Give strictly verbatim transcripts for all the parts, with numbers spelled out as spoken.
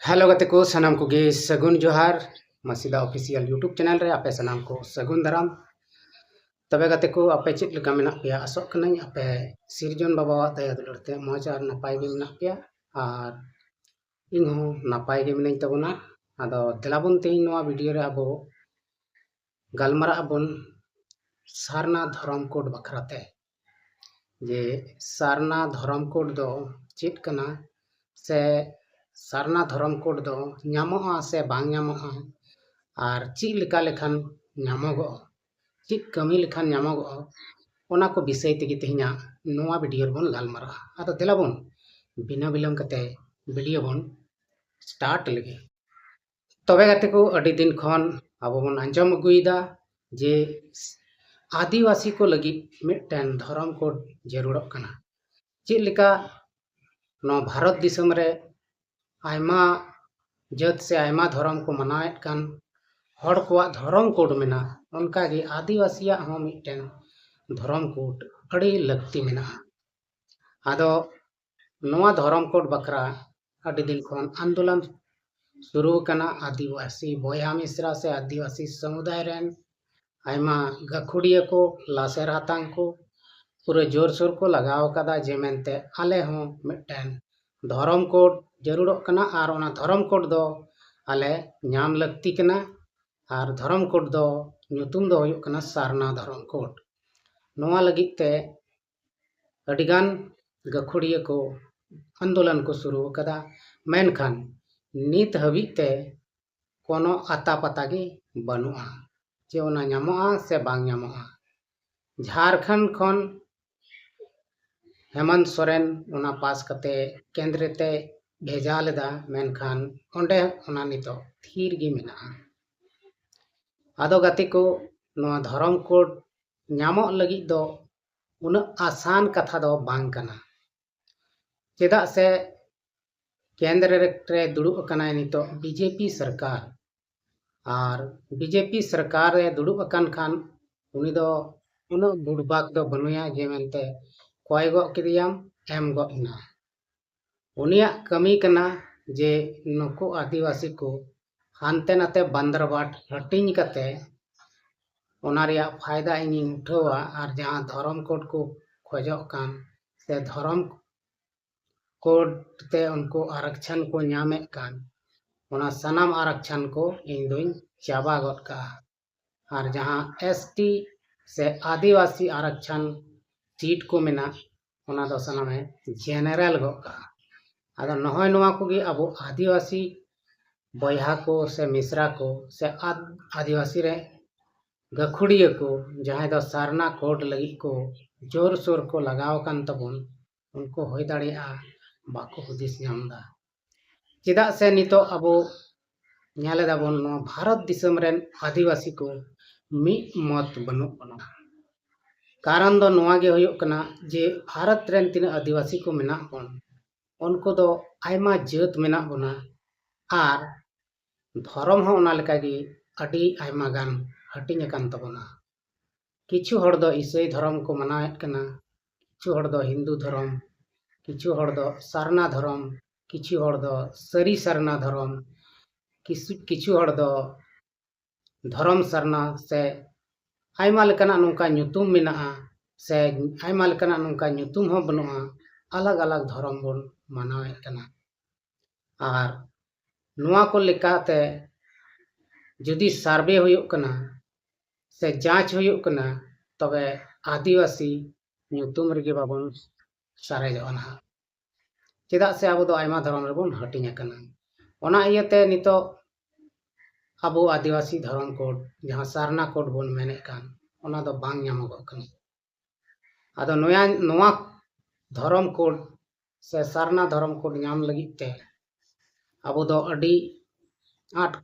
Hello ᱜᱟᱛᱮ ᱠᱚ, ᱥᱟᱱᱟᱢ ᱠᱚᱜᱮ ᱥᱟᱹᱜᱩᱱ ᱡᱚᱦᱟᱨ᱾ ᱢᱟᱥᱤᱫᱟ ᱚᱯᱷᱤᱥᱤᱭᱟᱞ YouTube ᱪᱮᱱᱮᱞ ᱨᱮ ᱟᱯᱮ ᱥᱟᱱᱟᱢ ᱠᱚ ᱥᱟᱹᱜᱩᱱ ᱫᱟᱨᱟᱢ᱾ ᱛᱚᱵᱮ ᱜᱟᱛᱮ ᱠᱚ, ᱟᱯᱮ ᱪᱮᱫ ᱞᱮᱠᱟ ᱢᱮᱱᱟᱜ ᱯᱮᱭᱟ? ᱟᱥᱚᱜ ᱠᱟᱹᱱᱟᱹᱧ ᱟᱯᱮ ᱥᱤᱨᱡᱚᱱ ᱵᱟᱵᱟᱣᱟᱜ ᱫᱟᱭᱟ ᱫᱩᱞᱟᱹᱲ ᱛᱮ ᱢᱚᱡᱽ ᱟᱨ ᱱᱟᱯᱟᱭ ᱜᱮ ᱢᱮᱱᱟᱜ ᱯᱮᱭᱟ, ᱟᱨ ᱤᱧ ᱦᱚᱸ ᱱᱟᱯᱟᱭ ᱜᱮ ᱢᱤᱱᱟᱹᱧ ᱛᱟᱵᱚᱱᱟ᱾ ᱟᱫᱚ ᱫᱮᱞᱟ ᱵᱚᱱ, ᱛᱮᱦᱮᱧ ᱱᱚᱣᱟ ᱵᱷᱤᱰᱤᱭᱳ ᱨᱮ ᱟᱵᱚ ᱜᱟᱞᱢᱟᱨᱟᱜ ᱟᱵᱚᱱ ᱥᱟᱨᱱᱟ ᱫᱷᱚᱨᱚᱢ ᱠᱳᱰ ᱵᱟᱠᱷᱨᱟ ᱛᱮ, ᱡᱮ ᱥᱟᱨᱱᱟ ᱫᱷᱚᱨᱚᱢ ᱠᱳᱰ ᱫᱚ ᱪᱮᱫ ᱠᱟᱱᱟ, ᱥᱮ ᱥᱟᱨᱱᱟ ᱫᱷᱚᱨᱚᱢ ᱠᱳᱰ ᱫᱚ ᱧᱟᱢᱚᱜᱼᱟ ᱥᱮ ᱵᱟᱝ ᱧᱟᱢᱚᱜᱼᱟ, ᱟᱨ ᱪᱮᱫ ᱞᱮᱠᱟ ᱞᱮᱠᱷᱟᱱ ᱧᱟᱢᱚᱜᱚᱜᱼᱟ, ᱪᱮᱫ ᱠᱟᱹᱢᱤ ᱞᱮᱠᱷᱟᱱ ᱧᱟᱢᱚᱜᱚᱜᱼᱟ, ᱚᱱᱟ ᱠᱚ ᱵᱤᱥᱚᱭ ᱛᱮᱜᱮ ᱛᱮᱦᱮᱧᱟᱜ ᱱᱚᱣᱟ ᱵᱷᱤᱰᱤᱭᱳ ᱨᱮᱵᱚᱱ ᱜᱟᱞᱢᱟᱨᱟᱜᱼᱟ᱾ ᱟᱫᱚ ᱫᱮᱞᱟ ᱵᱚᱱ, ᱵᱤᱱᱟᱹ ᱵᱤᱞᱚᱢ ᱠᱟᱛᱮ ᱵᱷᱤᱰᱤᱭᱳ ᱵᱚᱱ ᱥᱴᱟᱨᱴ ᱞᱮᱜᱮ᱾ ᱛᱚᱵᱮ ᱜᱟᱛᱮ ᱠᱚ, ᱟᱹᱰᱤ ᱫᱤᱱ ᱠᱷᱚᱱ ᱟᱵᱚ ᱵᱚᱱ ᱟᱸᱡᱚᱢ ᱟᱹᱜᱩᱭᱮᱫᱟ ᱡᱮ ᱟᱹᱫᱤᱵᱟᱹᱥᱤ ᱠᱚ ᱞᱟᱹᱜᱤᱫ ᱢᱤᱫᱴᱮᱱ ᱫᱷᱚᱨᱚᱢ ᱠᱳᱰ ᱡᱟᱹᱨᱩᱲᱚᱜ ᱠᱟᱱᱟ᱾ ᱪᱮᱫ ᱞᱮᱠᱟ ᱱᱚᱣᱟ ᱵᱷᱟᱨᱚᱛ ᱫᱤᱥᱚᱢ ᱨᱮ ᱟᱭᱢᱟ ᱡᱟᱹᱛ ᱥᱮ ᱟᱭᱢᱟ ᱫᱷᱚᱨᱚᱢ ᱠᱚ ᱢᱟᱱᱟᱣᱮᱫ ᱠᱟᱱ ᱦᱚᱲ ᱠᱚᱣᱟᱜ ᱫᱷᱚᱨᱚᱢ ᱠᱳᱰ ᱢᱮᱱᱟᱜᱼᱟ, ᱚᱱᱠᱟᱜᱮ ᱟᱹᱫᱤᱵᱟᱹᱥᱤᱭᱟᱜ ᱦᱚᱸ ᱢᱤᱫᱴᱮᱱ ᱫᱷᱚᱨᱚᱢ ᱠᱳᱰ ᱟᱹᱰᱤ ᱞᱟᱹᱠᱛᱤ ᱢᱮᱱᱟᱜᱼᱟ᱾ ᱟᱫᱚ ᱱᱚᱣᱟ ᱫᱷᱚᱨᱚᱢ ᱠᱳᱰ ᱵᱟᱠᱷᱨᱟ ᱟᱹᱰᱤ ᱫᱤᱱ ᱠᱷᱚᱱ ᱟᱱᱫᱳᱞᱚᱱ ᱥᱩᱨᱩ ᱟᱠᱟᱱᱟ᱾ ᱟᱹᱫᱤᱵᱟᱹᱥᱤ ᱵᱚᱭᱦᱟ ᱢᱤᱥᱨᱟ ᱥᱮ ᱟᱹᱫᱤᱵᱟᱹᱥᱤ ᱥᱚᱢᱩᱫᱟᱭ ᱨᱮᱱ ᱟᱭᱢᱟ ᱜᱟᱹᱠᱷᱩᱲᱤᱭᱟᱹ ᱠᱚ, ᱞᱟᱥᱮᱨ ᱦᱟᱛᱟᱝ ᱠᱚ ᱯᱩᱨᱟᱹ ᱡᱳᱨᱥᱳᱨ ᱠᱚ ᱞᱟᱜᱟᱣ ᱟᱠᱟᱫᱟ ᱡᱮ ᱢᱮᱱᱛᱮ ᱟᱞᱮ ᱦᱚᱸ ᱢᱤᱫᱴᱮᱱ ᱫᱷᱚᱨᱚᱢ ᱠᱳᱰ ᱡᱟᱹᱨᱩᱲᱚᱜ ᱠᱟᱱᱟ, ᱟᱨ ᱚᱱᱟ ᱫᱷᱚᱨᱚᱢ ᱠᱳᱰ ᱫᱚ ᱟᱞᱮ ᱧᱟᱢ ᱞᱟᱹᱠᱛᱤ ᱠᱟᱱᱟ᱾ ᱟᱨ ᱫᱷᱚᱨᱚᱢ ᱠᱳᱰ ᱫᱚ ᱧᱩᱛᱩᱢ ᱫᱚ ᱦᱩᱭᱩᱜ ᱠᱟᱱᱟ ᱥᱟᱨᱱᱟ ᱫᱷᱚᱨᱚᱢ ᱠᱳᱰ᱾ ᱱᱚᱣᱟ ᱞᱟᱹᱜᱤᱫ ᱛᱮ ᱟᱹᱰᱤᱜᱟᱱ ᱜᱟᱹᱠᱷᱩᱲᱤᱭᱟᱹ ᱠᱚ ᱟᱱᱫᱳᱞᱚᱱ ᱠᱚ ᱥᱩᱨᱩ ᱟᱠᱟᱫᱟ, ᱢᱮᱱᱠᱷᱟᱱ ᱱᱤᱛ ᱦᱟᱹᱵᱤᱡ ᱛᱮ ᱠᱳᱱᱳ ᱟᱛᱟ ᱯᱟᱛᱟ ᱜᱮ ᱵᱟᱹᱱᱩᱜᱼᱟ ᱡᱮ ᱚᱱᱟ ᱧᱟᱢᱚᱜᱼᱟ ᱥᱮ ᱵᱟᱝ ᱧᱟᱢᱚᱜᱼᱟ᱾ ᱡᱷᱟᱲᱠᱷᱚᱸᱰ ᱠᱷᱚᱱ ᱦᱮᱢᱚᱱᱛ ᱥᱚᱨᱮᱱ ᱚᱱᱟ ᱯᱟᱥ ᱠᱟᱛᱮ ᱠᱮᱱᱫᱨᱚ ᱛᱮ ᱵᱷᱮᱡᱟ ᱞᱮᱫᱟ, ᱢᱮᱱᱠᱷᱟᱱ ᱚᱸᱰᱮ ᱚᱱᱟ ᱱᱤᱛᱚᱜ ᱛᱷᱤᱨ ᱜᱮ ᱢᱮᱱᱟᱜᱼᱟ᱾ ᱟᱫᱚ ᱜᱟᱛᱮ ᱠᱚ, ᱱᱚᱣᱟ ᱫᱷᱚᱨᱚᱢ ᱠᱳᱰ ᱧᱟᱢᱚᱜ ᱞᱟᱹᱜᱤᱫ ᱫᱚ ᱩᱱᱟᱹᱜ ᱟᱥᱟᱱ ᱠᱟᱛᱷᱟ ᱫᱚ ᱵᱟᱝ ᱠᱟᱱᱟ, ᱪᱮᱫᱟᱜ ᱥᱮ ᱠᱮᱱᱫᱨᱚ ᱨᱮ ᱫᱩᱲᱩᱵ ᱟᱠᱟᱱᱟᱭ ᱱᱤᱛᱚᱜ ᱵᱤᱡᱮᱯᱤ ᱥᱚᱨᱠᱟᱨ, ᱟᱨ ᱵᱤᱡᱮᱯᱤ ᱥᱚᱨᱠᱟᱨ ᱨᱮ ᱫᱩᱲᱩᱵ ᱟᱠᱟᱱ ᱠᱷᱟᱱ ᱩᱱᱤ ᱫᱚ ᱩᱱᱟᱹᱜ ᱵᱩᱲᱵᱟᱠ ᱫᱚ ᱵᱟᱹᱱᱩᱭᱟ ᱡᱮ ᱢᱮᱱᱛᱮ ᱠᱚᱭ ᱜᱚᱫ ᱠᱮᱫᱮᱭᱟᱢ, ᱮᱢ ᱜᱚᱫ ᱮᱱᱟ᱾ ᱩᱱᱤᱭᱟᱜ ᱠᱟᱹᱢᱤ ᱠᱟᱱᱟ ᱡᱮ ᱱᱩᱠᱩ ᱟᱹᱫᱤᱵᱟᱹᱥᱤ ᱠᱚ ᱦᱟᱱᱛᱮ ᱱᱟᱛᱮ ᱵᱟᱸᱫᱨᱵᱟᱴ ᱦᱟᱹᱴᱤᱧ ᱠᱟᱛᱮ ᱚᱱᱟ ᱨᱮᱭᱟᱜ ᱯᱷᱟᱭᱫᱟ ᱤᱧᱤᱧ ᱩᱴᱷᱟᱹᱣᱟ ᱟᱨ ᱡᱟᱦᱟᱸ ᱫᱷᱚᱨᱚᱢ ᱠᱳᱰ ᱠᱚ ᱠᱷᱚᱡᱚᱜ ᱠᱟᱱ ᱥᱮ ᱫᱷᱚᱨᱚᱢ ᱠᱳᱰ ᱛᱮ ᱩᱱᱠᱩ ᱟᱨᱟᱠᱪᱷᱟᱱ ᱠᱚ ᱧᱟᱢᱮᱫ ᱠᱟᱱ, ᱚᱱᱟ ᱥᱟᱱᱟᱢ ᱟᱨᱟᱠᱪᱷᱟᱱ ᱠᱚ ᱤᱧ ᱫᱩᱧ ᱪᱟᱵᱟ ᱜᱚᱫ ᱠᱟᱜᱼᱟ᱾ ᱟᱨ ᱡᱟᱦᱟᱸ ᱮᱥ ᱴᱤ ᱥᱮ ᱟᱹᱫᱤᱵᱟᱹᱥᱤ ᱟᱨᱟᱠᱪᱷᱟᱱ ᱥᱤᱴ ᱠᱚ ᱢᱮᱱᱟᱜ, ᱚᱱᱟ ᱫᱚ ᱥᱟᱱᱟᱢᱮ ᱡᱮᱱᱟᱨᱮᱞ ᱜᱚᱫ ᱠᱟᱜᱼᱟ᱾ ᱟᱫᱚ ᱱᱚᱜᱼᱚᱭ ᱱᱚᱣᱟ ᱠᱚᱜᱮ ᱟᱵᱚ ᱟᱹᱫᱤᱵᱟᱹᱥᱤ ᱵᱚᱭᱦᱟ ᱠᱚ ᱥᱮ ᱢᱤᱥᱨᱟ ᱠᱚ ᱥᱮ ᱟᱫ- ᱟᱹᱫᱤᱵᱟᱹᱥᱤ ᱨᱮ ᱜᱟᱹᱠᱷᱩᱲᱤᱭᱟᱹ ᱠᱚ, ᱡᱟᱦᱟᱸᱭ ᱫᱚ ᱥᱟᱨᱱᱟ ᱠᱳᱰ ᱞᱟᱹᱜᱤᱫ ᱠᱚ ᱡᱳᱨᱥᱳᱨ ᱠᱚ ᱞᱟᱜᱟᱣ ᱟᱠᱟᱱ ᱛᱟᱵᱚᱱ, ᱩᱱᱠᱩ ᱦᱩᱭ ᱫᱟᱲᱮᱭᱟᱜᱼᱟ ᱵᱟᱠᱚ ᱦᱩᱫᱤᱥ ᱧᱟᱢ ᱮᱫᱟ᱾ ᱪᱮᱫᱟᱜ ᱥᱮ ᱱᱤᱛᱚᱜ ᱟᱵᱚ ᱧᱮᱞ ᱮᱫᱟᱵᱚᱱ, ᱱᱚᱣᱟ ᱵᱷᱟᱨᱚᱛ ᱫᱤᱥᱚᱢ ᱨᱮᱱ ᱟᱹᱫᱤᱵᱟᱹᱥᱤ ᱠᱚ ᱢᱤᱫ ᱢᱚᱛ ᱵᱟᱹᱱᱩᱜ ᱵᱚᱱᱟ᱾ ᱠᱟᱨᱚᱱ ᱫᱚ ᱱᱚᱣᱟ ᱜᱮ ᱦᱩᱭᱩᱜ ᱠᱟᱱᱟ ᱡᱮ ᱵᱷᱟᱨᱚᱛ ᱨᱮᱱ ᱛᱤᱱᱟᱹᱜ ᱟᱹᱫᱤᱵᱟᱹᱥᱤ ᱠᱚ ᱢᱮᱱᱟᱜ ᱵᱚᱱ, ᱩᱱᱠᱩ ᱫᱚ ᱟᱭᱢᱟ ᱡᱟᱹᱛ ᱢᱮᱱᱟᱜ ᱵᱚᱱᱟ ᱟᱨ ᱫᱷᱚᱨᱚᱢ ᱦᱚᱸ ᱚᱱᱟ ᱞᱮᱠᱟᱜᱮ ᱟᱹᱰᱤ ᱟᱭᱢᱟ ᱜᱟᱱ ᱦᱟᱹᱴᱤᱧ ᱟᱠᱟᱱ ᱛᱟᱵᱚᱱᱟ᱾ ᱠᱤᱪᱷᱩ ᱦᱚᱲ ᱫᱚ ᱤᱥᱟᱹᱭ ᱫᱷᱚᱨᱚᱢ ᱠᱚ ᱢᱟᱱᱟᱣᱮᱫ ᱠᱟᱱᱟ, ᱠᱤᱪᱷᱩ ᱦᱚᱲ ᱫᱚ ᱦᱤᱱᱫᱩ ᱫᱷᱚᱨᱚᱢ, ᱠᱤᱪᱷᱩ ᱦᱚᱲ ᱫᱚ ᱥᱟᱨᱱᱟ ᱫᱷᱚᱨᱚᱢ, ᱠᱤᱪᱷᱩ ᱦᱚᱲ ᱫᱚ ᱥᱟᱹᱨᱤ ᱥᱟᱨᱱᱟ ᱫᱷᱚᱨᱚᱢ, ᱠᱤᱪᱷᱩ ᱠᱤᱪᱷᱩ ᱦᱚᱲ ᱫᱚ ᱫᱷᱚᱨᱚᱢ ᱥᱟᱨᱱᱟ ᱥᱮ ᱟᱭᱢᱟ ᱞᱮᱠᱟᱱᱟᱜ ᱱᱚᱝᱠᱟ ᱧᱩᱛᱩᱢ ᱢᱮᱱᱟᱜᱼᱟ, ᱥᱮ ᱟᱭᱢᱟ ᱞᱮᱠᱟᱱᱟᱜ ᱱᱚᱝᱠᱟ ᱧᱩᱛᱩᱢ ᱦᱚᱸ ᱵᱟᱹᱱᱩᱜᱼᱟ, ᱟᱞᱟᱜᱽ ᱟᱞᱟᱜᱽ ᱫᱷᱚᱨᱚᱢ ᱵᱚᱱ ᱢᱟᱱᱟᱣᱮᱫ ᱠᱟᱱᱟ᱾ ᱟᱨ ᱱᱚᱣᱟ ᱠᱚ ᱞᱮᱠᱟᱛᱮ ᱡᱩᱫᱤ ᱥᱟᱨᱵᱷᱮ ᱦᱩᱭᱩᱜ ᱠᱟᱱᱟ ᱥᱮ ᱡᱟᱸᱪ ᱦᱩᱭᱩᱜ ᱠᱟᱱᱟ, ᱛᱚᱵᱮ ᱟᱹᱫᱤᱵᱟᱹᱥᱤ ᱧᱩᱛᱩᱢ ᱨᱮᱜᱮ ᱵᱟᱵᱚᱱ ᱥᱟᱨᱮᱡᱚᱜᱼᱟ ᱱᱟᱦᱟᱜ᱾ ᱪᱮᱫᱟᱜ ᱥᱮ ᱟᱵᱚ ᱫᱚ ᱟᱭᱢᱟ ᱫᱷᱚᱨᱚᱢ ᱨᱮᱵᱚᱱ ᱦᱟᱹᱴᱤᱧ ᱟᱠᱟᱱᱟ᱾ ᱚᱱᱟ ᱤᱭᱟᱹᱛᱮ ᱱᱤᱛᱚᱜ ᱟᱵᱚ ᱟᱹᱫᱤᱵᱟᱹᱥᱤ ᱫᱷᱚᱨᱚᱢ ᱠᱳᱰ, ᱡᱟᱦᱟᱸ ᱥᱟᱨᱱᱟ ᱠᱳᱰ ᱵᱚᱱ ᱢᱮᱱᱮᱫ ᱠᱟᱱ, ᱚᱱᱟ ᱫᱚ ᱵᱟᱝ ᱧᱟᱢᱚᱜᱚᱜ ᱠᱟᱱᱟ᱾ ᱟᱫᱚ ᱱᱚᱣᱟ, ᱱᱚᱣᱟ ᱫᱷᱚᱨᱚᱢ ᱠᱳᱰ ᱥᱮ ᱥᱟᱨᱱᱟ ᱫᱷᱚᱨᱚᱢ ᱠᱳᱰ ᱧᱟᱢ ᱞᱟᱹᱜᱤᱫ ᱛᱮ ᱟᱵᱚ ᱫᱚ ᱟᱹᱰᱤ ᱟᱸᱴ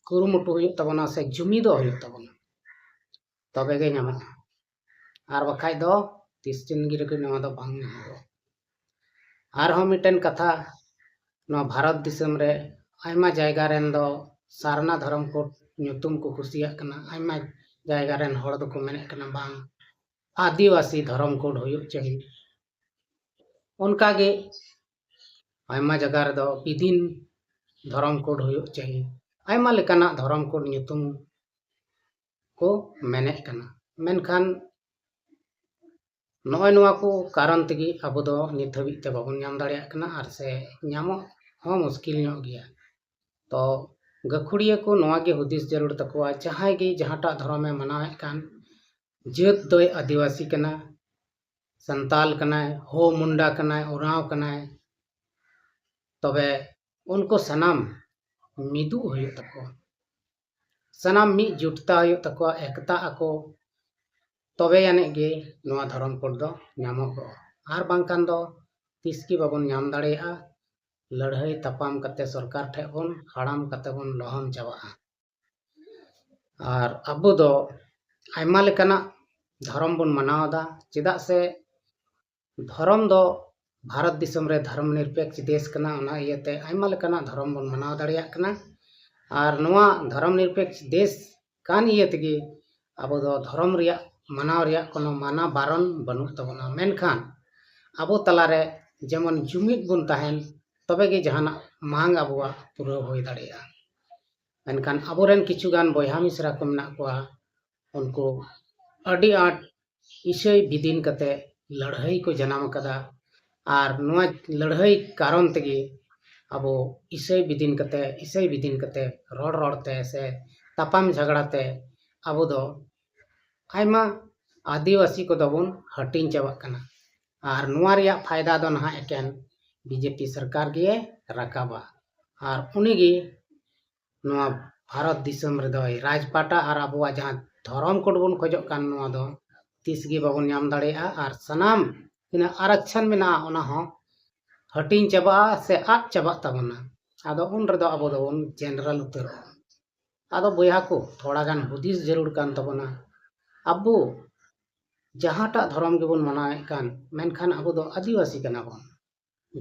ᱠᱩᱨᱩᱢᱩᱴᱩ ᱦᱩᱭᱩᱜ ᱛᱟᱵᱚᱱᱟ ᱥᱮ ᱡᱩᱢᱤᱫᱚᱜ ᱦᱩᱭᱩᱜ ᱛᱟᱵᱚᱱᱟ, ᱛᱚᱵᱮ ᱜᱮ ᱧᱟᱢᱚᱜᱼᱟ᱾ ᱟᱨ ᱵᱟᱠᱷᱟᱡ ᱫᱚ ᱛᱤᱥ ᱫᱤᱱ ᱜᱮ ᱨᱮᱜᱮ ᱱᱚᱣᱟ ᱫᱚ ᱵᱟᱝ ᱧᱟᱢᱚᱜᱼᱟ᱾ ᱟᱨᱦᱚᱸ ᱢᱤᱫᱴᱮᱱ ᱠᱟᱛᱷᱟ, ᱱᱚᱣᱟ ᱵᱷᱟᱨᱚᱛ ᱫᱤᱥᱚᱢ ᱨᱮ ᱟᱭᱢᱟ ᱡᱟᱭᱜᱟ ᱨᱮᱱ ᱫᱚ ᱥᱟᱨᱱᱟ ᱫᱷᱚᱨᱚᱢ ᱠᱳᱰ ᱧᱩᱛᱩᱢ ᱠᱚ ᱠᱩᱥᱤᱭᱟᱜ ᱠᱟᱱᱟ, ᱟᱭᱢᱟ ᱡᱟᱭᱜᱟ ᱨᱮᱱ ᱦᱚᱲ ᱫᱚᱠᱚ ᱢᱮᱱᱮᱫ ᱠᱟᱱᱟ ᱵᱟᱝ, ᱟᱹᱫᱤᱵᱟᱹᱥᱤ ᱫᱷᱚᱨᱚᱢ ᱠᱳᱰ ᱦᱩᱭᱩᱜ ᱪᱟᱹᱦᱤ᱾ ᱚᱱᱠᱟᱜᱮ ᱟᱭᱢᱟ ᱡᱟᱭᱜᱟ ᱨᱮᱫᱚ ᱵᱤᱫᱤᱱ ᱫᱷᱚᱨᱚᱢ ᱠᱳᱰ ᱦᱩᱭᱩᱜ ᱪᱟᱹᱦᱤ, ᱟᱭᱢᱟ ᱞᱮᱠᱟᱱᱟᱜ ᱫᱷᱚᱨᱚᱢ ᱠᱳᱰ ᱧᱩᱛᱩᱢ ᱠᱚ ᱢᱮᱱᱮᱫ ᱠᱟᱱᱟ᱾ ᱢᱮᱱᱠᱷᱟᱱ ᱱᱚᱜᱼᱚᱭ ᱱᱚᱣᱟ ᱠᱚ ᱠᱟᱨᱚᱱ ᱛᱮᱜᱮ ᱟᱵᱚ ᱫᱚ ᱱᱤᱛ ᱦᱟᱹᱵᱤᱡ ᱛᱮ ᱵᱟᱵᱚᱱ ᱧᱟᱢ ᱫᱟᱲᱮᱭᱟᱜ ᱠᱟᱱᱟ, ᱟᱨ ᱥᱮ ᱧᱟᱢᱚᱜ ᱦᱚᱸ ᱢᱩᱥᱠᱤᱞ ᱧᱚᱜ ᱜᱮᱭᱟ᱾ ᱛᱚ ᱜᱟᱹᱠᱷᱩᱲᱤᱭᱟᱹ ᱠᱚ ᱱᱚᱣᱟ ᱜᱮ ᱦᱩᱫᱤᱥ ᱡᱟᱹᱨᱩᱲ ᱛᱟᱠᱚᱣᱟ, ᱡᱟᱦᱟᱸᱭ ᱜᱮ ᱡᱟᱦᱟᱸᱴᱟᱜ ᱫᱷᱚᱨᱚᱢᱮ ᱢᱟᱱᱟᱣᱮᱫ ᱠᱟᱱ, ᱡᱟᱹᱛ ᱫᱚᱭ ᱟᱹᱫᱤᱵᱟᱹᱥᱤ ᱠᱟᱱᱟ, ᱥᱟᱱᱛᱟᱞ ᱠᱟᱱᱟᱭ, ᱦᱳ ᱢᱩᱱᱰᱟ ᱠᱟᱱᱟᱭ, ᱳᱨᱟᱸᱣ ᱠᱟᱱᱟᱭ, ᱛᱚᱵᱮ ᱩᱱᱠᱩ ᱥᱟᱱᱟᱢ ᱢᱤᱫᱚᱜ ᱦᱩᱭᱩᱜ ᱛᱟᱠᱚᱣᱟ, ᱥᱟᱱᱟᱢ ᱢᱤᱫ ᱡᱩᱴᱛᱟ ᱦᱩᱭᱩᱜ ᱛᱟᱠᱚᱣᱟ, ᱮᱠᱛᱟᱜ ᱟᱠᱚ, ᱛᱚᱵᱮ ᱟᱹᱱᱤᱡ ᱜᱮ ᱱᱚᱣᱟ ᱫᱷᱚᱨᱚᱢ ᱠᱳᱰ ᱫᱚ ᱧᱟᱢᱚᱜᱚᱜᱼᱟ᱾ ᱟᱨ ᱵᱟᱝᱠᱷᱟᱱ ᱫᱚ ᱛᱤᱥ ᱜᱮ ᱵᱟᱵᱚᱱ ᱧᱟᱢ ᱫᱟᱲᱮᱭᱟᱜᱼᱟ᱾ ᱞᱟᱹᱲᱦᱟᱹᱭ ᱛᱟᱯᱟᱢ ᱠᱟᱛᱮ ᱥᱚᱨᱠᱟᱨ ᱴᱷᱮᱱ ᱵᱚᱱ ᱦᱟᱲᱟᱢ ᱠᱟᱛᱮ ᱵᱚᱱ ᱞᱚᱦᱚᱢ ᱪᱟᱵᱟᱜᱼᱟ᱾ ᱟᱨ ᱟᱵᱚ ᱫᱚ ᱟᱭᱢᱟ ᱞᱮᱠᱟᱱᱟᱜ ᱫᱷᱚᱨᱚᱢ ᱵᱚᱱ ᱢᱟᱱᱟᱣ ᱮᱫᱟ, ᱪᱮᱫᱟᱜ ᱥᱮ ᱫᱷᱚᱨᱚᱢ ᱫᱚ ᱵᱷᱟᱨᱚᱛ ᱫᱤᱥᱚᱢ ᱨᱮ ᱫᱷᱚᱨᱚᱢ ᱱᱤᱨᱯᱮᱠᱷ ᱫᱮᱥ ᱠᱟᱱᱟ, ᱚᱱᱟ ᱤᱭᱟᱹᱛᱮ ᱟᱭᱢᱟ ᱞᱮᱠᱟᱱᱟᱜ ᱫᱷᱚᱨᱚᱢ ᱵᱚᱱ ᱢᱟᱱᱟᱣ ᱫᱟᱲᱮᱭᱟᱜ ᱠᱟᱱᱟ᱾ ᱟᱨ ᱱᱚᱣᱟ ᱫᱷᱚᱨᱚᱢ ᱱᱤᱨᱯᱮᱠᱷ ᱫᱮᱥ ᱠᱟᱱ ᱤᱭᱟᱹ ᱛᱮᱜᱮ ᱟᱵᱚ ᱫᱚ ᱫᱷᱚᱨᱚᱢ ᱨᱮᱭᱟᱜ ᱢᱟᱱᱟᱣ ᱨᱮᱭᱟᱜ ᱠᱳᱱᱳ ᱢᱟᱱᱟ ᱵᱟᱨᱚᱱ ᱵᱟᱹᱱᱩᱜ ᱛᱟᱵᱚᱱᱟ᱾ ᱢᱮᱱᱠᱷᱟᱱ ᱟᱵᱚ ᱛᱟᱞᱟᱨᱮ ᱡᱮᱢᱚᱱ ᱡᱩᱢᱤᱫ ᱵᱚᱱ ᱛᱟᱦᱮᱱ, ᱛᱚᱵᱮ ᱜᱮ ᱡᱟᱦᱟᱱᱟᱜ ᱢᱟᱝ ᱟᱵᱚᱣᱟᱜ ᱯᱩᱨᱟᱹᱣ ᱦᱩᱭ ᱫᱟᱲᱮᱭᱟᱜᱼᱟ᱾ ᱢᱮᱱᱠᱷᱟᱱ ᱟᱵᱚᱨᱮᱱ ᱠᱤᱪᱷᱩ ᱜᱟᱱ ᱵᱚᱭᱦᱟ ᱢᱤᱥᱨᱟ ᱠᱚ ᱢᱮᱱᱟᱜ ᱠᱚᱣᱟ, ᱩᱱᱠᱩ ᱟᱹᱰᱤ ᱟᱸᱴ ᱤᱥᱟᱹᱭ ᱵᱤᱫᱤᱱ ᱠᱟᱛᱮ ᱞᱟᱹᱲᱦᱟᱹᱭ ᱠᱚ ᱡᱟᱱᱟᱢ ᱟᱠᱟᱫᱟ᱾ ᱟᱨ ᱱᱚᱣᱟ ᱞᱟᱹᱲᱦᱟᱹᱭ ᱠᱟᱨᱚᱱ ᱛᱮᱜᱮ ᱟᱵᱚ ᱤᱥᱟᱹᱭ ᱵᱤᱫᱤᱱ ᱠᱟᱛᱮ, ᱤᱥᱟᱹᱭ ᱵᱤᱫᱤᱱ ᱠᱟᱛᱮ ᱨᱚᱲ ᱨᱚᱲ ᱛᱮ ᱥᱮ ᱛᱟᱯᱟᱢ ᱡᱷᱟᱜᱽᱲᱟ ᱛᱮ ᱟᱵᱚ ᱫᱚ ᱟᱭᱢᱟ ᱟᱹᱫᱤᱵᱟᱹᱥᱤ ᱠᱚᱫᱚ ᱵᱚᱱ ᱦᱟᱹᱴᱤᱧ ᱪᱟᱵᱟᱜ ᱠᱟᱱᱟ᱾ ᱟᱨ ᱱᱚᱣᱟ ᱨᱮᱭᱟᱜ ᱯᱷᱟᱭᱫᱟ ᱫᱚ ᱱᱟᱦᱟᱜ ᱮᱠᱮᱱ ᱵᱤᱡᱮᱯᱤ ᱥᱚᱨᱠᱟᱨ ᱜᱮ ᱨᱟᱠᱟᱵᱟ᱾ ᱟᱨ ᱩᱱᱤᱜᱮ ᱱᱚᱣᱟ ᱵᱷᱟᱨᱚᱛ ᱫᱤᱥᱚᱢ ᱨᱮᱫᱚᱭ ᱨᱟᱡᱽᱯᱟᱴᱟ᱾ ᱟᱨ ᱟᱵᱚᱣᱟᱜ ᱡᱟᱦᱟᱸ ᱫᱷᱚᱨᱚᱢ ᱠᱳᱰ ᱵᱚᱱ ᱠᱷᱚᱡᱚᱜ ᱠᱟᱱ, ᱱᱚᱣᱟ ᱫᱚ ᱛᱤᱥ ᱜᱮ ᱵᱟᱵᱚᱱ ᱧᱟᱢ ᱫᱟᱲᱮᱭᱟᱜᱼᱟ᱾ ᱟᱨ ᱥᱟᱱᱟᱢ ᱛᱤᱱᱟᱹᱜ ᱟᱨᱟᱠᱪᱷᱚᱱ ᱢᱮᱱᱟᱜᱼᱟ, ᱚᱱᱟ ᱦᱚᱸ ᱦᱟᱹᱴᱤᱧ ᱪᱟᱵᱟᱜᱼᱟ ᱥᱮ ᱟᱫ ᱪᱟᱵᱟᱜ ᱛᱟᱵᱚᱱᱟ᱾ ᱟᱫᱚ ᱩᱱ ᱨᱮᱫᱚ ᱟᱵᱚ ᱫᱚᱵᱚᱱ ᱡᱮᱱᱟᱨᱮᱞ ᱩᱛᱟᱹᱨᱚᱜᱼᱟ᱾ ᱟᱫᱚ ᱵᱚᱭᱦᱟ ᱠᱚ, ᱛᱷᱚᱲᱟ ᱜᱟᱱ ᱦᱩᱫᱤᱥ ᱡᱟᱹᱨᱩᱲ ᱠᱟᱱ ᱛᱟᱵᱚᱱᱟ᱾ ᱟᱵᱚ ᱡᱟᱦᱟᱸᱴᱟᱜ ᱫᱷᱚᱨᱚᱢ ᱜᱮᱵᱚᱱ ᱢᱟᱱᱟᱣᱮᱫ ᱠᱟᱱ, ᱢᱮᱱᱠᱷᱟᱱ ᱟᱵᱚ ᱫᱚ ᱟᱹᱫᱤᱵᱟᱹᱥᱤ ᱠᱟᱱᱟ ᱵᱚᱱ᱾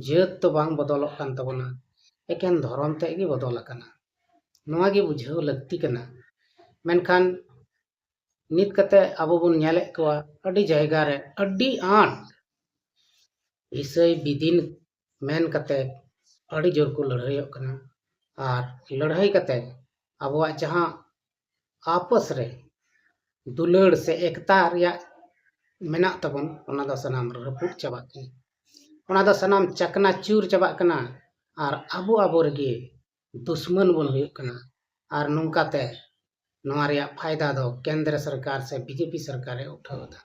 ᱡᱟᱹᱛ ᱫᱚ ᱵᱟᱝ ᱵᱚᱫᱚᱞᱚᱜ ᱠᱟᱱ ᱛᱟᱵᱚᱱᱟ, ᱮᱠᱮᱱ ᱫᱷᱚᱨᱚᱢ ᱛᱮᱫ ᱜᱮ ᱵᱚᱫᱚᱞ ᱟᱠᱟᱱᱟ᱾ ᱱᱚᱣᱟ ᱜᱮ ᱵᱩᱡᱷᱟᱹᱣ ᱞᱟᱹᱠᱛᱤ ᱠᱟᱱᱟ᱾ ᱢᱮᱱᱠᱷᱟᱱ ᱱᱤᱛ ᱠᱟᱛᱮ ᱟᱵᱚ ᱵᱚᱱ ᱧᱮᱞᱮᱫ ᱠᱚᱣᱟ, ᱟᱹᱰᱤ ᱡᱟᱭᱜᱟ ᱨᱮ ᱟᱹᱰᱤ ᱟᱸᱴ ᱤᱥᱟᱹᱭ ᱵᱤᱫᱤᱱ ᱢᱮᱱ ᱠᱟᱛᱮ ᱟᱹᱰᱤ ᱡᱳᱨ ᱠᱚ ᱞᱟᱹᱲᱦᱟᱹᱭᱚᱜ ᱠᱟᱱᱟ᱾ ᱟᱨ ᱞᱟᱹᱲᱦᱟᱹᱭ ᱠᱟᱛᱮ ᱟᱵᱚᱣᱟᱜ ᱡᱟᱦᱟᱸ ᱟᱯᱚᱥ ᱨᱮ ᱫᱩᱞᱟᱹᱲ ᱥᱮ ᱮᱠᱛᱟ ᱨᱮᱭᱟᱜ ᱢᱮᱱᱟᱜ ᱛᱟᱵᱚᱱ, ᱚᱱᱟ ᱫᱚ ᱥᱟᱱᱟᱢ ᱨᱟᱹᱯᱩᱫ ᱪᱟᱵᱟᱜ ᱠᱟᱱᱟ, ᱚᱱᱟ ᱫᱚ ᱥᱟᱱᱟᱢ ᱪᱟᱠᱱᱟ ᱪᱩᱨ ᱪᱟᱵᱟᱜ ᱠᱟᱱᱟ᱾ ᱟᱨ ᱟᱵᱚ ᱟᱵᱚ ᱨᱮᱜᱮ ᱫᱩᱥᱢᱟᱱ ᱵᱚᱱ ᱦᱩᱭᱩᱜ ᱠᱟᱱᱟ᱾ ᱟᱨ ᱱᱚᱝᱠᱟᱛᱮ ᱱᱚᱣᱟ ᱨᱮᱭᱟᱜ ᱯᱷᱟᱭᱫᱟ ᱫᱚ ᱠᱮᱱᱫᱨᱚ ᱥᱚᱨᱠᱟᱨ ᱥᱮ ᱵᱤᱡᱮᱯᱤ ᱥᱚᱨᱠᱟᱨᱮ ᱩᱴᱷᱟᱹᱣ ᱮᱫᱟ᱾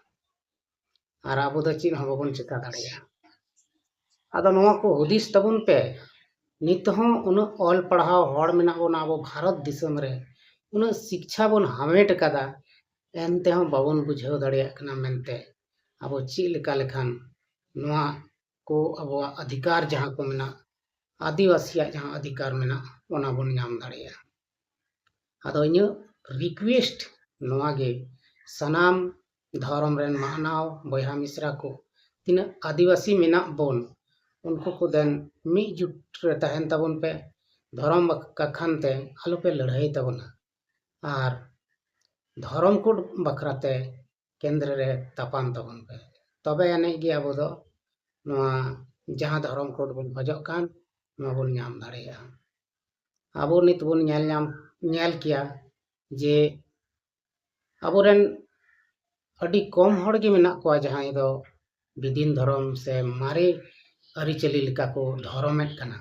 ᱟᱨ ᱟᱵᱚ ᱫᱚ ᱪᱮᱫ ᱦᱚᱸ ᱵᱟᱵᱚᱱ ᱪᱮᱠᱟ ᱫᱟᱲᱮᱭᱟᱜᱼᱟ᱾ ᱟᱫᱚ ᱱᱚᱣᱟ ᱠᱚ ᱦᱩᱫᱤᱥ ᱛᱟᱵᱚᱱ ᱯᱮ᱾ ᱱᱤᱛ ᱦᱚᱸ ᱩᱱᱟᱹᱜ ᱚᱞ ᱯᱟᱲᱦᱟᱣ ᱦᱚᱲ ᱢᱮᱱᱟᱜ ᱵᱚᱱᱟ ᱟᱵᱚ ᱵᱷᱟᱨᱚᱛ ᱫᱤᱥᱚᱢ ᱨᱮ, ᱩᱱᱟᱹᱜ ᱥᱤᱠᱪᱷᱟ ᱵᱚᱱ ᱦᱟᱢᱮᱴ ᱟᱠᱟᱫᱟ, ᱮᱱᱛᱮᱦᱚᱸ ᱵᱟᱵᱚᱱ ᱵᱩᱡᱷᱟᱹᱣ ᱫᱟᱲᱮᱭᱟᱜ ᱠᱟᱱᱟ ᱢᱮᱱᱛᱮ ᱟᱵᱚ ᱪᱮᱫ ᱞᱮᱠᱟ ᱞᱮᱠᱷᱟᱱ ᱱᱚᱣᱟ ᱠᱚ ᱟᱵᱚᱣᱟᱜ ᱚᱫᱷᱤᱠᱟᱨ ᱡᱟᱦᱟᱸ ᱠᱚ ᱢᱮᱱᱟᱜ, ᱟᱹᱫᱤᱵᱟᱹᱥᱤᱭᱟᱜ ᱡᱟᱦᱟᱸ ᱚᱫᱷᱤᱠᱟᱨ ᱢᱮᱱᱟᱜ, ᱚᱱᱟ ᱵᱚᱱ ᱧᱟᱢ ᱫᱟᱲᱮᱭᱟᱜᱼᱟ᱾ ᱟᱫᱚ ᱤᱧᱟᱹᱜ ᱨᱤᱠᱩᱭᱮᱥᱴ ᱱᱚᱣᱟ ᱜᱮ, ᱥᱟᱱᱟᱢ ᱫᱷᱚᱨᱚᱢ ᱨᱮᱱ ᱢᱟᱱᱟᱣ ᱵᱚᱭᱦᱟ ᱢᱤᱥᱨᱟ ᱠᱚ, ᱛᱤᱱᱟᱹᱜ ᱟᱹᱫᱤᱵᱟᱹᱥᱤ ᱢᱮᱱᱟᱜ ᱵᱚᱱ, ᱩᱱᱠᱩ ᱠᱚ ᱫᱮᱱ ᱢᱤᱫ ᱡᱩᱴ ᱨᱮ ᱛᱟᱦᱮᱱ ᱛᱟᱵᱚᱱ ᱯᱮ᱾ ᱫᱷᱚᱨᱚᱢ ᱵᱟᱠ-, ᱠᱟᱠᱷᱟᱱ ᱛᱮ ᱟᱞᱚᱯᱮ ᱞᱟᱹᱲᱦᱟᱹᱭ ᱛᱟᱵᱚᱱᱟ᱾ ᱟᱨ ᱫᱷᱚᱨᱚᱢ ᱠᱳᱰ ᱵᱟᱠᱷᱨᱟ ᱛᱮ ᱠᱮᱱᱫᱨᱚ ᱨᱮ ᱛᱟᱯᱟᱢ ᱛᱟᱵᱚᱱ ᱯᱮ, ᱛᱚᱵᱮ ᱟᱹᱱᱤᱡ ᱜᱮ ᱟᱵᱚ ᱫᱚ ᱱᱚᱣᱟ ᱡᱟᱦᱟᱸ ᱫᱷᱚᱨᱚᱢ ᱠᱳᱰ ᱵᱚᱱ ᱠᱷᱚᱡᱚᱜ ᱠᱟᱱ, ᱱᱚᱣᱟ ᱵᱚᱱ ᱧᱟᱢ ᱫᱟᱲᱮᱭᱟᱜᱼᱟ᱾ ᱟᱵᱚ ᱱᱤᱛ ᱵᱚᱱ ᱧᱮᱞ ᱧᱟᱢ, ᱧᱮᱞ ᱠᱮᱭᱟ ᱡᱮ ᱟᱵᱚᱨᱮᱱ ᱟᱹᱰᱤ ᱠᱚᱢ ᱦᱚᱲ ᱜᱮ ᱢᱮᱱᱟᱜ ᱠᱚᱣᱟ ᱡᱟᱦᱟᱸᱭ ᱫᱚ ᱵᱤᱫᱤᱱ ᱫᱷᱚᱨᱚᱢ ᱥᱮ ᱢᱟᱨᱮ ᱟᱹᱨᱤᱪᱟᱹᱞᱤ ᱞᱮᱠᱟ ᱠᱚ ᱫᱷᱚᱨᱚᱢᱮᱫ ᱠᱟᱱᱟ,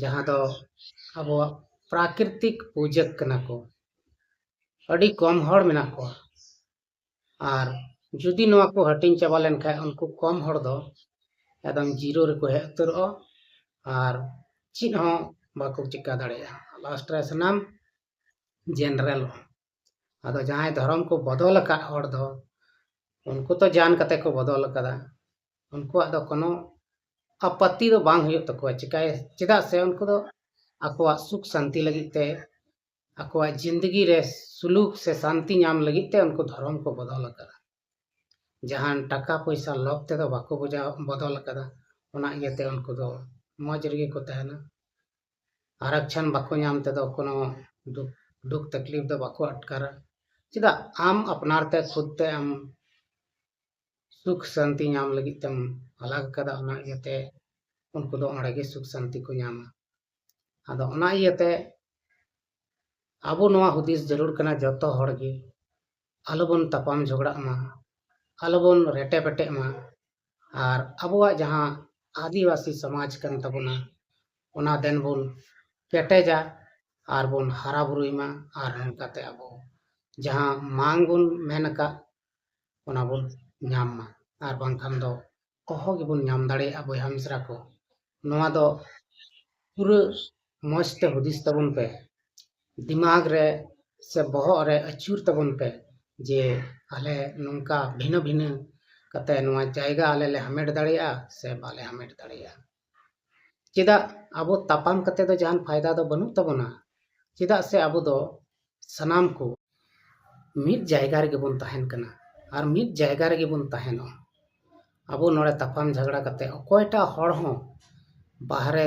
ᱡᱟᱦᱟᱸ ᱫᱚ ᱟᱵᱚᱣᱟᱜ ᱯᱨᱟᱠᱨᱤᱛᱤᱠ ᱯᱩᱡᱟᱹ ᱠᱟᱱᱟ ᱠᱚ᱾ ᱟᱹᱰᱤ ᱠᱚᱢ ᱦᱚᱲ ᱢᱮᱱᱟᱜ ᱠᱚᱣᱟ᱾ ᱟᱨ ᱡᱩᱫᱤ ᱱᱚᱣᱟ ᱠᱚ ᱦᱟᱹᱴᱤᱧ ᱪᱟᱵᱟ ᱞᱮᱱᱠᱷᱟᱱ, ᱩᱱᱠᱩ ᱠᱚᱢ ᱦᱚᱲ ᱫᱚ ᱮᱠᱫᱚᱢ ᱡᱤᱨᱳ ᱨᱮᱠᱚ ᱦᱮᱡ ᱩᱛᱟᱹᱨᱚᱜᱼᱟ ᱟᱨ ᱪᱮᱫ ᱦᱚᱸ ᱵᱟᱠᱚ ᱪᱤᱠᱟ ᱫᱟᱲᱮᱭᱟᱜᱼᱟ᱾ ᱞᱟᱥᱴ ᱨᱮ ᱥᱟᱱᱟᱢ ᱡᱮᱱᱟᱨᱮᱞᱚᱜᱼᱟ᱾ ᱟᱫᱚ ᱡᱟᱦᱟᱸᱭ ᱫᱷᱚᱨᱚᱢ ᱠᱚ ᱵᱚᱫᱚᱞ ᱟᱠᱟᱫ ᱦᱚᱲ ᱫᱚ, ᱩᱱᱠᱩ ᱛᱚ ᱡᱟᱱ ᱠᱟᱛᱮ ᱠᱚ ᱵᱚᱫᱚᱞ ᱟᱠᱟᱫᱟ, ᱩᱱᱠᱩᱣᱟᱜ ᱫᱚ ᱠᱳᱱᱳ ᱟᱯᱟᱛᱛᱤ ᱫᱚ ᱵᱟᱝ ᱦᱩᱭᱩᱜ ᱛᱟᱠᱚᱣᱟ᱾ ᱪᱤᱠᱟᱹᱭ-, ᱪᱮᱫᱟᱜ ᱥᱮ ᱩᱱᱠᱩ ᱫᱚ ᱟᱠᱚᱣᱟᱜ ᱥᱩᱠ ᱥᱟᱱᱛᱤ ᱞᱟᱹᱜᱤᱫ ᱛᱮ, ᱟᱠᱚᱣᱟᱜ ᱡᱤᱱᱫᱮᱜᱤ ᱨᱮ ᱥᱩᱞᱩᱠ ᱥᱮ ᱥᱟᱱᱛᱤ ᱧᱟᱢ ᱞᱟᱹᱜᱤᱫ ᱛᱮ ᱩᱱᱠᱩ ᱫᱷᱚᱨᱚᱢ ᱠᱚ ᱵᱚᱫᱚᱞ ᱟᱠᱟᱫᱟ᱾ ᱡᱟᱦᱟᱱ ᱴᱟᱠᱟ ᱯᱚᱭᱥᱟ ᱞᱚᱵᱷ ᱛᱮᱫᱚ ᱵᱟᱠᱚ ᱵᱚᱡᱟᱣ-, ᱵᱚᱫᱚᱞ ᱟᱠᱟᱫᱟ᱾ ᱚᱱᱟ ᱤᱭᱟᱹᱛᱮ ᱩᱱᱠᱩ ᱫᱚ ᱢᱚᱡᱽ ᱨᱮᱜᱮ ᱠᱚ ᱛᱟᱦᱮᱱᱟ᱾ ᱟᱨᱚᱠᱪᱷᱚᱱ ᱵᱟᱠᱚ ᱧᱟᱢ ᱛᱮᱫᱚ ᱠᱳᱱᱳ ᱫᱩᱠ, ᱫᱩᱠ ᱛᱟᱠᱞᱤᱯ ᱫᱚ ᱵᱟᱠᱚ ᱟᱴᱠᱟᱨᱟ᱾ ᱪᱮᱫᱟᱜ? ᱟᱢ ᱟᱯᱱᱟᱨ ᱛᱮ ᱠᱷᱩᱫ ᱛᱮ ᱟᱢ ᱥᱩᱠ ᱥᱟᱱᱛᱤ ᱧᱟᱢ ᱞᱟᱹᱜᱤᱫ ᱛᱮᱢ ᱟᱞᱟᱜᱽ ᱟᱠᱟᱫᱟ᱾ ᱚᱱᱟ ᱤᱭᱟᱹᱛᱮ ᱩᱱᱠᱩ ᱫᱚ ᱚᱸᱰᱮ ᱜᱮ ᱥᱩᱠ ᱥᱟᱱᱛᱤ ᱠᱚ ᱧᱟᱢᱟ᱾ ᱟᱫᱚ ᱚᱱᱟ ᱤᱭᱟᱹᱛᱮ ᱟᱵᱚ ᱱᱚᱣᱟ ᱦᱩᱫᱤᱥ ᱡᱟᱹᱨᱩᱲ ᱠᱟᱱᱟ, ᱡᱚᱛᱚ ᱦᱚᱲ ᱜᱮ ᱟᱞᱚᱵᱚᱱ ᱛᱟᱯᱟᱢ ᱡᱷᱚᱜᱽᱲᱟᱜ ᱢᱟ, ᱟᱞᱚᱵᱚᱱ ᱨᱮᱴᱮ ᱯᱮᱴᱮᱜ ᱢᱟ, ᱟᱨ ᱟᱵᱚᱣᱟᱜ ᱡᱟᱦᱟᱸ ᱟᱹᱫᱤᱵᱟᱹᱥᱤ ᱥᱚᱢᱟᱡᱽ ᱠᱟᱱ ᱛᱟᱵᱚᱱᱟ, ᱚᱱᱟ ᱫᱮᱱ ᱵᱚᱱ ᱠᱮᱴᱮᱡᱟ ᱟᱨ ᱵᱚᱱ ᱦᱟᱨᱟ ᱵᱩᱨᱩᱭ ᱢᱟ, ᱟᱨ ᱱᱚᱝᱠᱟᱛᱮ ᱟᱵᱚ ᱡᱟᱦᱟᱸ ᱢᱟᱝ ᱵᱚᱱ ᱢᱮᱱ ᱟᱠᱟᱫ, ᱚᱱᱟ ᱵᱚᱱ ᱧᱟᱢ ᱢᱟ, ᱟᱨ ᱵᱟᱝᱠᱷᱟᱱ ᱫᱚ ᱚᱦᱚ ᱜᱮᱵᱚᱱ ᱧᱟᱢ ᱫᱟᱲᱮᱭᱟᱜᱼᱟ᱾ ᱵᱚᱭᱦᱟ ᱢᱤᱥᱨᱟ ᱠᱚ, ᱱᱚᱣᱟ ᱫᱚ ᱯᱩᱨᱟᱹ ᱢᱚᱡᱽ ᱛᱮ ᱦᱩᱫᱤᱥ ᱛᱟᱵᱚᱱ ᱯᱮ, ᱫᱤᱢᱟᱜᱽ ᱨᱮ ᱥᱮ ᱵᱚᱦᱚᱜ ᱨᱮ ᱟᱹᱪᱩᱨ ᱛᱟᱵᱚᱱ ᱯᱮ ᱡᱮ ᱟᱞᱮ ᱱᱚᱝᱠᱟ ᱵᱷᱤᱱᱟᱹ ᱵᱷᱤᱱᱟᱹ ᱠᱟᱛᱮ ᱱᱚᱣᱟ ᱡᱟᱭᱜᱟ ᱟᱞᱮ ᱞᱮ ᱦᱟᱢᱮᱴ ᱫᱟᱲᱮᱭᱟᱜᱼᱟ ᱥᱮ ᱵᱟᱞᱮ ᱦᱟᱢᱮᱴ ᱫᱟᱲᱮᱭᱟᱜᱼᱟ᱾ ᱪᱮᱫᱟᱜ ᱟᱵᱚ ᱛᱟᱯᱟᱢ ᱠᱟᱛᱮ ᱫᱚ ᱡᱟᱦᱟᱱ ᱯᱷᱟᱭᱫᱟ ᱫᱚ ᱵᱟᱹᱱᱩᱜ ᱛᱟᱵᱚᱱᱟ? ᱪᱮᱫᱟᱜ ᱥᱮ ᱟᱵᱚ ᱫᱚ ᱥᱟᱱᱟᱢ ᱠᱚ ᱢᱤᱫ ᱡᱟᱭᱜᱟ ᱨᱮᱜᱮ ᱵᱚᱱ ᱛᱟᱦᱮᱱ ᱠᱟᱱᱟ ᱟᱨ ᱢᱤᱫ ᱡᱟᱭᱜᱟ ᱨᱮᱜᱮ ᱵᱚᱱ ᱛᱟᱦᱮᱱᱚᱜᱼᱟ᱾ ᱟᱵᱚ ᱱᱚᱰᱮ ᱛᱟᱯᱟᱢ ᱡᱷᱟᱜᱽᱲᱟ ᱠᱟᱛᱮ ᱚᱠᱚᱭᱴᱟᱜ ᱦᱚᱲ ᱦᱚᱸ ᱵᱟᱦᱨᱮ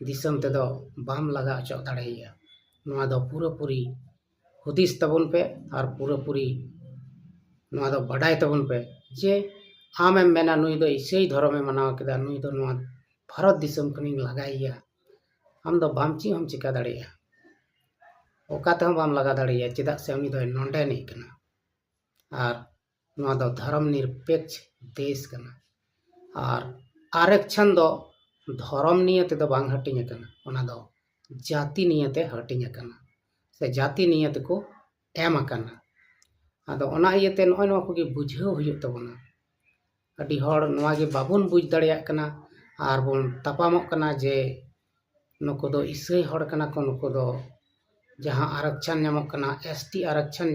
ᱫᱤᱥᱚᱢ ᱛᱮᱫᱚ ᱵᱟᱢ ᱞᱟᱜᱟ ᱚᱪᱚᱜ ᱫᱟᱲᱮᱭᱟᱭᱟ᱾ ᱱᱚᱣᱟ ᱫᱚ ᱯᱩᱨᱟᱹᱯᱩᱨᱤ ᱦᱩᱫᱤᱥ ᱛᱟᱵᱚᱱ ᱯᱮ ᱟᱨ ᱯᱩᱨᱟᱹᱯᱩᱨᱤ ᱱᱚᱣᱟ ᱫᱚ ᱵᱟᱰᱟᱭ ᱛᱟᱵᱚᱱ ᱯᱮ ᱡᱮ ᱟᱢᱮᱢ ᱢᱮᱱᱟ ᱱᱩᱭ ᱫᱚ ᱤᱥᱟᱹᱭ ᱫᱷᱚᱨᱚᱢᱮ ᱢᱟᱱᱟᱣ ᱠᱮᱫᱟ, ᱱᱩᱭ ᱫᱚ ᱱᱚᱣᱟ ᱵᱷᱟᱨᱚᱛ ᱫᱤᱥᱚᱢ ᱠᱷᱚᱱᱤᱧ ᱞᱟᱜᱟᱭᱮᱭᱟ, ᱟᱢ ᱫᱚ ᱵᱟᱢ ᱪᱮᱫ ᱦᱚᱸᱢ ᱪᱤᱠᱟ ᱫᱟᱲᱮᱭᱟᱜᱼᱟ᱾ ᱚᱠᱟ ᱛᱮᱦᱚᱸ ᱵᱟᱢ ᱞᱟᱜᱟ ᱫᱟᱲᱮᱭᱟᱭᱟ, ᱪᱮᱫᱟᱜ ᱥᱮ ᱩᱱᱤ ᱫᱚᱭ ᱱᱚᱰᱮᱱᱤᱡ ᱠᱟᱱᱟ᱾ ᱟᱨ ᱱᱚᱣᱟ ᱫᱚ ᱫᱷᱚᱨᱚᱢ ᱱᱤᱨᱯᱮᱠᱷ ᱫᱮᱥ ᱠᱟᱱᱟ᱾ ᱟᱨ ᱟᱨᱮᱠᱪᱷᱚᱱ ᱫᱚ ᱫᱷᱚᱨᱚᱢ ᱱᱤᱭᱮ ᱛᱮᱫᱚ ᱵᱟᱝ ᱦᱟᱹᱴᱤᱧ ᱟᱠᱟᱱᱟ, ᱚᱱᱟ ᱫᱚ ᱡᱟᱹᱛᱤ ᱱᱤᱭᱮ ᱛᱮ ᱦᱟᱹᱴᱤᱧ ᱟᱠᱟᱱᱟ ᱥᱮ ᱡᱟᱹᱛᱤ ᱱᱤᱭᱮ ᱛᱮᱠᱚ ᱮᱢ ᱟᱠᱟᱱᱟ᱾ ᱟᱫᱚ ᱚᱱᱟ ᱤᱭᱟᱹᱛᱮ ᱱᱚᱜᱼᱚᱭ ᱱᱚᱣᱟ ᱠᱚᱜᱮ ᱵᱩᱡᱷᱟᱹᱣ ᱦᱩᱭᱩᱜ ᱛᱟᱵᱚᱱᱟ᱾ ᱟᱹᱰᱤ ᱦᱚᱲ ᱱᱚᱣᱟ ᱜᱮ ᱵᱟᱵᱚᱱ ᱵᱩᱡᱽ ᱫᱟᱲᱮᱭᱟᱜ ᱠᱟᱱᱟ ᱟᱨ ᱵᱚᱱ ᱛᱟᱯᱟᱢᱚᱜ ᱠᱟᱱᱟ ᱡᱮ ᱱᱩᱠᱩ ᱫᱚ ᱤᱥᱟᱹᱭ ᱦᱚᱲ ᱠᱟᱱᱟ ᱠᱚ, ᱱᱩᱠᱩ ᱫᱚ ᱡᱟᱦᱟᱸ ᱟᱨᱚᱠᱪᱷᱚᱱ ᱧᱟᱢᱚᱜ ᱠᱟᱱᱟ, ᱮᱥ ᱴᱤ ᱟᱨᱚᱠᱪᱷᱚᱱ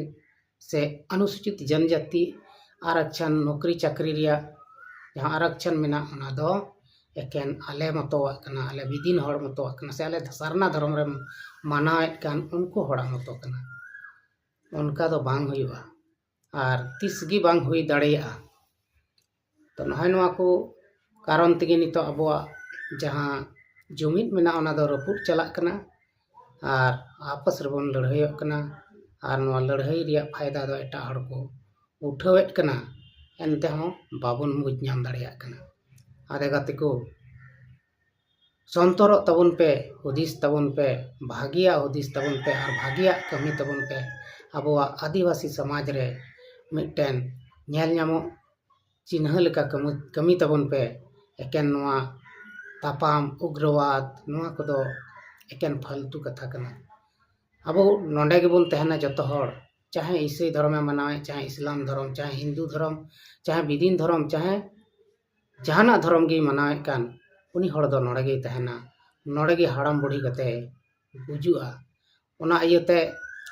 ᱥᱮ ᱚᱱᱩᱥᱩᱪᱤᱛ ᱡᱚᱱᱡᱟᱛᱤ ᱟᱨᱚᱠᱪᱷᱚᱱ, ᱱᱚᱠᱨᱤ ᱪᱟᱹᱠᱨᱤ ᱨᱮᱭᱟᱜ ᱡᱟᱦᱟᱸ ᱟᱨᱚᱠᱪᱷᱚᱱ ᱢᱮᱱᱟᱜ, ᱚᱱᱟ ᱫᱚ ᱮᱠᱮᱱ ᱟᱞᱮ ᱢᱚᱛᱚᱣᱟᱜ ᱠᱟᱱᱟ, ᱟᱞᱮ ᱵᱤᱫᱤᱱ ᱦᱚᱲ ᱢᱚᱛᱚᱣᱟᱜ ᱠᱟᱱᱟ, ᱥᱮ ᱟᱞᱮ ᱥᱟᱨᱱᱟ ᱫᱷᱚᱨᱚᱢ ᱨᱮ ᱢᱟᱱᱟᱣᱮᱫ ᱠᱟᱱ ᱩᱱᱠᱩ ᱦᱚᱲᱟᱜ ᱢᱚᱛᱚ ᱠᱟᱱᱟ᱾ ᱚᱱᱠᱟ ᱫᱚ ᱵᱟᱝ ᱦᱩᱭᱩᱜᱼᱟ ᱟᱨ ᱛᱤᱥ ᱜᱮ ᱵᱟᱝ ᱦᱩᱭ ᱫᱟᱲᱮᱭᱟᱜᱼᱟ᱾ ᱛᱚ ᱱᱚᱜᱼᱚᱭ ᱱᱚᱣᱟ ᱠᱚ ᱠᱟᱨᱚᱱ ᱛᱮᱜᱮ ᱱᱤᱛᱚᱜ ᱟᱵᱚᱣᱟᱜ ᱡᱟᱦᱟᱸ ᱡᱩᱢᱤᱫ ᱢᱮᱱᱟᱜᱼᱟ, ᱚᱱᱟ ᱫᱚ ᱨᱟᱹᱯᱩᱫ ᱪᱟᱞᱟᱜ ᱠᱟᱱᱟ ᱟᱨ ᱟᱯᱟᱥ ᱨᱮᱵᱚᱱ ᱞᱟᱹᱲᱦᱟᱹᱭᱚᱜ ᱠᱟᱱᱟ᱾ ᱟᱨ ᱱᱚᱣᱟ ᱞᱟᱹᱲᱦᱟᱹᱭ ᱨᱮᱭᱟᱜ ᱯᱷᱟᱭᱫᱟ ᱫᱚ ᱮᱴᱟᱜ ᱦᱚᱲ ᱠᱚ ᱩᱴᱷᱟᱹᱣᱮᱫ ᱠᱟᱱᱟ, ᱮᱱᱛᱮ ᱦᱚᱸ ᱵᱟᱵᱚᱱ ᱵᱩᱡᱽ ᱧᱟᱢ ᱫᱟᱲᱮᱭᱟᱜ ᱠᱟᱱᱟ᱾ ᱟᱫᱚ ᱜᱟᱛᱮ ᱠᱚ, ᱥᱚᱱᱛᱚᱨᱚᱜ ᱛᱟᱵᱚᱱ ᱯᱮ, ᱦᱩᱫᱤᱥ ᱛᱟᱵᱚᱱ ᱯᱮ, ᱵᱷᱟᱹᱜᱤᱭᱟᱜ ᱦᱩᱫᱤᱥ ᱛᱟᱵᱚᱱ ᱯᱮ ᱟᱨ ᱵᱷᱟᱹᱜᱤᱭᱟᱜ ᱠᱟᱹᱢᱤ ᱛᱟᱵᱚᱱ ᱯᱮ᱾ ᱟᱵᱚᱣᱟᱜ ᱟᱹᱫᱤᱵᱟᱹᱥᱤ ᱥᱚᱢᱟᱡᱽ ᱨᱮ ᱢᱤᱫᱴᱮᱱ ᱧᱮᱞ ᱧᱟᱢᱚᱜ ᱪᱤᱱᱦᱟᱹ ᱞᱮᱠᱟ ᱠᱟᱹᱢᱤ, ᱠᱟᱹᱢᱤ ᱛᱟᱵᱚᱱ ᱯᱮ᱾ ᱮᱠᱮᱱ ᱱᱚᱣᱟ ᱛᱟᱯᱟᱢ, ᱩᱜᱽᱨᱚᱣᱟᱫ, ᱱᱚᱣᱟ ᱠᱚᱫᱚ ᱮᱠᱮᱱ ᱯᱷᱟᱞᱛᱩ ᱠᱟᱛᱷᱟ ᱠᱟᱱᱟ᱾ ᱟᱵᱚ ᱱᱚᱰᱮ ᱜᱮᱵᱚᱱ ᱛᱟᱦᱮᱱᱟ ᱡᱚᱛᱚ ᱦᱚᱲ, ᱪᱟᱦᱮ ᱤᱥᱟᱹᱭ ᱫᱷᱚᱨᱚᱢᱮ ᱢᱟᱱᱟᱣᱮᱫ, ᱪᱟᱦᱮ ᱤᱥᱞᱟᱢ ᱫᱷᱚᱨᱚᱢ, ᱪᱟᱦᱮ ᱦᱤᱱᱫᱩ ᱫᱷᱚᱨᱚᱢ, ᱪᱟᱦᱮ ᱵᱤᱫᱤᱱ ᱫᱷᱚᱨᱚᱢ, ᱪᱟᱦᱮ ᱡᱟᱦᱟᱱᱟᱜ ᱫᱷᱚᱨᱚᱢ ᱜᱮᱭ ᱢᱟᱱᱟᱣᱮᱫ ᱠᱟᱱ, ᱩᱱᱤ ᱦᱚᱲ ᱫᱚ ᱱᱚᱰᱮ ᱜᱮᱭ ᱛᱟᱦᱮᱱᱟ, ᱱᱚᱰᱮ ᱜᱮ ᱦᱟᱲᱟᱢ ᱵᱩᱲᱦᱤ ᱠᱟᱛᱮ ᱜᱩᱡᱩᱜᱼᱟ᱾ ᱚᱱᱟ ᱤᱭᱟᱹᱛᱮ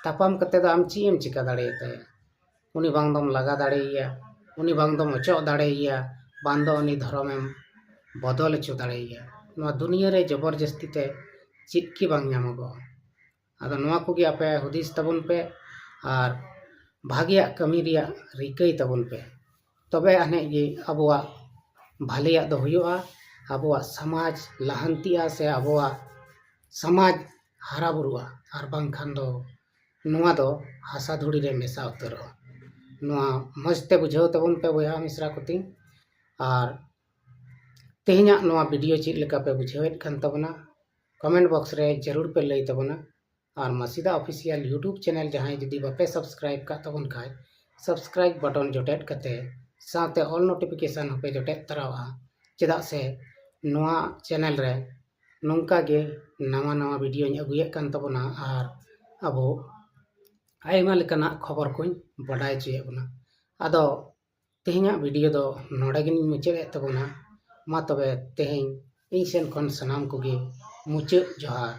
ᱛᱟᱯᱟᱢ ᱠᱟᱛᱮ ᱫᱚ ᱟᱢ ᱪᱮᱫ ᱮᱢ ᱪᱤᱠᱟ ᱫᱟᱲᱮᱭᱟᱛᱟᱭᱟ? ᱩᱱᱤ ᱵᱟᱝ ᱫᱚᱢ ᱞᱟᱜᱟ ᱫᱟᱲᱮᱭᱟᱭᱟ, ᱩᱱᱤ ᱵᱟᱝ ᱫᱚᱢ ᱚᱪᱚᱜ ᱫᱟᱲᱮᱭᱟᱭᱟ, ᱵᱟᱝ ᱫᱚ ᱩᱱᱤ ᱫᱷᱚᱨᱚᱢᱮᱢ ᱵᱚᱫᱚᱞ ᱦᱚᱪᱚ ᱫᱟᱲᱮᱭᱟᱭᱟ᱾ ᱱᱚᱣᱟ ᱫᱩᱱᱤᱭᱟᱹ ᱨᱮ ᱡᱚᱵᱚᱨ ᱡᱟᱹᱥᱛᱤ ᱛᱮ ᱪᱮᱫ ᱜᱮ ᱵᱟᱝ ᱧᱟᱢᱚᱜᱚᱜᱼᱟ᱾ ᱟᱫᱚ ᱱᱚᱣᱟ ᱠᱚᱜᱮ ᱟᱯᱮ ᱦᱩᱫᱤᱥ ᱛᱟᱵᱚᱱ ᱯᱮ ᱟᱨ ᱵᱷᱟᱜᱮᱭᱟᱜ ᱠᱟᱹᱢᱤ ᱨᱮᱭᱟᱜ ᱨᱤᱠᱟᱹᱭ ᱛᱟᱵᱚᱱ ᱯᱮ᱾ ᱛᱚᱵᱮ ᱟᱹᱱᱤᱡ ᱜᱮ ᱟᱵᱚᱣᱟᱜ ᱵᱷᱟᱞᱮᱭᱟᱜ ᱫᱚ ᱦᱩᱭᱩᱜᱼᱟ, ᱟᱵᱚᱣᱟᱜ ᱥᱚᱢᱟᱡᱽ ᱞᱟᱦᱟᱱᱛᱤᱜᱼᱟ ᱥᱮ ᱟᱵᱚᱣᱟᱜ ᱥᱚᱢᱟᱡᱽ ᱦᱟᱨᱟ ᱵᱩᱨᱩᱜᱼᱟ, ᱟᱨ ᱵᱟᱝᱠᱷᱟᱱ ᱫᱚ ᱱᱚᱣᱟ ᱫᱚ ᱦᱟᱥᱟ ᱫᱷᱩᱲᱤ ᱨᱮ ᱢᱮᱥᱟ ᱩᱛᱟᱹᱨᱚᱜᱼᱟ᱾ ᱱᱚᱣᱟ ᱢᱚᱡᱽ ᱛᱮ ᱵᱩᱡᱷᱟᱹᱣ ᱛᱟᱵᱚᱱ ᱯᱮ ᱵᱚᱭᱦᱟ ᱢᱤᱥᱨᱟ ᱠᱚᱛᱤᱧ᱾ ᱟᱨ ᱛᱮᱦᱮᱧᱟᱜ ᱱᱚᱣᱟ ᱵᱷᱤᱰᱤᱭᱳ ᱪᱮᱫ ᱞᱮᱠᱟ ᱯᱮ ᱵᱩᱡᱷᱟᱹᱣᱮᱫ ᱠᱟᱱ ᱛᱟᱵᱚᱱᱟ, ᱠᱚᱢᱮᱱᱴ ᱵᱚᱠᱥ ᱨᱮ ᱡᱟᱹᱨᱩᱲ ᱯᱮ ᱞᱟᱹᱭ ᱛᱟᱵᱚᱱᱟ᱾ ᱟᱨ ᱢᱟᱥᱤᱫᱟ ᱚᱯᱷᱤᱥᱤᱭᱟᱞ ᱭᱩᱴᱩᱵᱽ ᱪᱮᱱᱮᱞ ᱡᱟᱦᱟᱸᱭ ᱡᱩᱫᱤ ᱵᱟᱯᱮ ᱥᱟᱵᱥᱠᱨᱟᱭᱤᱵ ᱠᱟᱜ ᱛᱟᱵᱚᱱ ᱠᱷᱟᱡ, ᱥᱟᱵᱥᱠᱨᱟᱭᱤᱵ ᱵᱟᱴᱚᱱ ᱡᱚᱴᱮᱫ ᱠᱟᱛᱮ ᱥᱟᱶᱛᱮ ᱚᱞ ᱱᱳᱴᱤᱯᱷᱤᱠᱮᱥᱚᱱ ᱦᱚᱸᱯᱮ ᱡᱚᱴᱮᱫ ᱛᱚᱨᱟᱣᱟᱜᱼᱟ, ᱪᱮᱫᱟᱜ ᱥᱮ ᱱᱚᱣᱟ ᱪᱮᱱᱮᱞ ᱨᱮ ᱱᱚᱝᱠᱟ ᱜᱮ ᱱᱟᱣᱟ ᱱᱟᱣᱟ ᱵᱷᱤᱰᱤᱭᱳᱧ ᱟᱹᱜᱩᱭᱮᱫ ᱠᱟᱱ ᱛᱟᱵᱚᱱᱟ ᱟᱨ ᱟᱵᱚ ᱟᱭᱢᱟ ᱞᱮᱠᱟᱱᱟᱜ ᱠᱷᱚᱵᱚᱨ ᱠᱚᱧ ᱵᱟᱰᱟᱭ ᱦᱚᱪᱚᱭᱮᱫ ᱵᱚᱱᱟ᱾ ᱟᱫᱚ ᱛᱮᱦᱮᱧᱟᱜ ᱵᱷᱤᱰᱤᱭᱳ ᱫᱚ ᱱᱚᱰᱮ ᱜᱮᱧ ᱢᱩᱪᱟᱹᱫ ᱮᱫ ᱛᱟᱵᱚᱱᱟ᱾ ᱢᱟ ᱛᱚᱵᱮ ᱛᱮᱦᱮᱧ ᱤᱧ ᱥᱮᱱ ᱠᱷᱚᱱ ᱥᱟᱱᱟᱢ ᱠᱚᱜᱮ ᱢᱩᱪᱟᱹᱫ ᱡᱚᱦᱟᱨ᱾